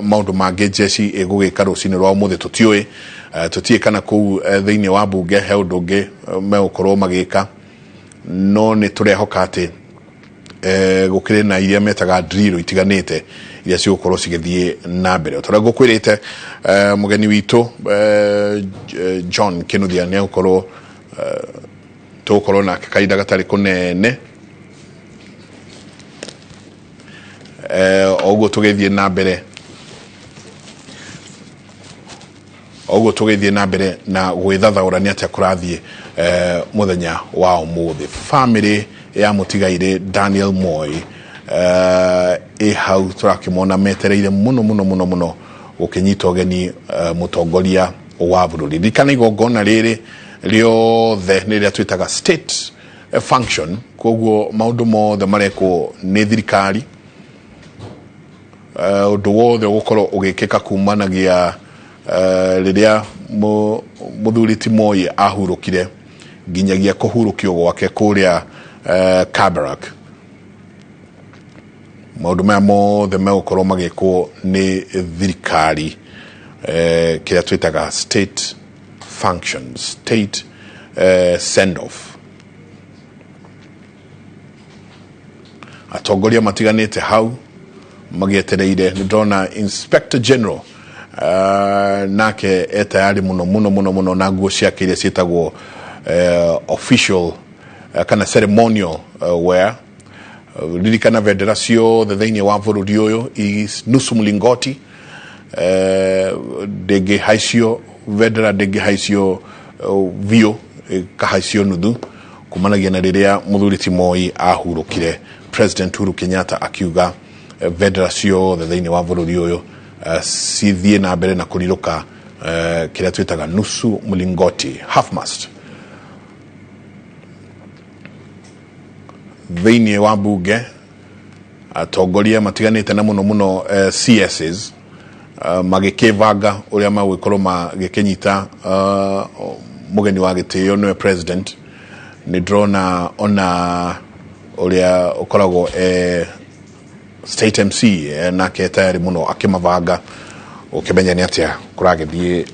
Maũndũ mangĩ jeshi ĩgũgĩka rũcinĩ rwa ũmũthĩ tũtiũĩ. Tũtiĩ kana kũu thĩinĩ wa mbunge he ũndũ ũngĩ megũkorwo magĩka, no nĩ tũrehoka atĩ gũkĩrĩ na iria metaga drill itiganĩte iria cigũkorwo cigĩthiĩ na mbere. O ta ũrĩa ngũkwĩrĩte, mũgeni witũ John Kinuthia nĩ egũkorwo, tũgũkorwo nake kahinda gatarĩ kũnene o ũguo tũgĩthiĩ na mbere, o ũguo tũgĩthiĩ na mbere na gwĩthathaũra nĩ atĩa kũrathiĩ mũthenya wa ũmũthĩ. Famĩlĩ ya mũtigairĩ Daniel Moi ĩ hau, tũrakĩmona metereire mũno mũno mũno mũno gũkĩnyita ũgeni mũtongoria wa bũrũri. Ririkana igongona rĩrĩ rĩothe nĩ rĩrĩa twĩtaga state function, koguo maũndũ mothe marekwo nĩ thirikari. Ũndũ wothe ũgũkorwo ũgĩkĩka kumanagia rĩrĩa mũthuri ti Moi ahurũkire nginyagia kũhurũkio gwake kũrĩa Kabarak, maũndũ maya mothe megũkorwo magĩkwo nĩ thirikari, kĩrĩa twĩtaga state function, state send off. Atongoria matiganĩte hau magĩetereire. Nĩ ndona Inspector General nake e tayari mũno mũno mũno mũno na nguo ciake iria ciĩtagwo official kana ceremonial wear. Ririkana bendera ciothe thĩinĩ wa bũrũri ũyũ nusu mlingoti, ndĩngĩhaicio, bendera ndĩngĩhaicio biũ, ĩkahaicio nuthu kumanagia na rĩrĩa mũthuri ti Moi ahurũkire. President Uhuru Kenyatta akiuga bendera ciothe thĩinĩ wa bũrũri ũyũ cithiĩ na mbere na kũrirũka kĩrĩa twĩtaga nusu mlingoti, half mast. Thĩinĩ wa mbunge atongoria matiganĩte na mũno mũno CSs magĩkĩbanga ũrĩa magũgĩkorwo magĩkĩnyita mũgeni wa gĩtĩo nĩwe president. Nĩ ndĩrona ona ũrĩa ũkoragwo state MC nake tayari mũno akĩmabanga ũkĩmenya nĩ atĩa kũragĩthiĩ.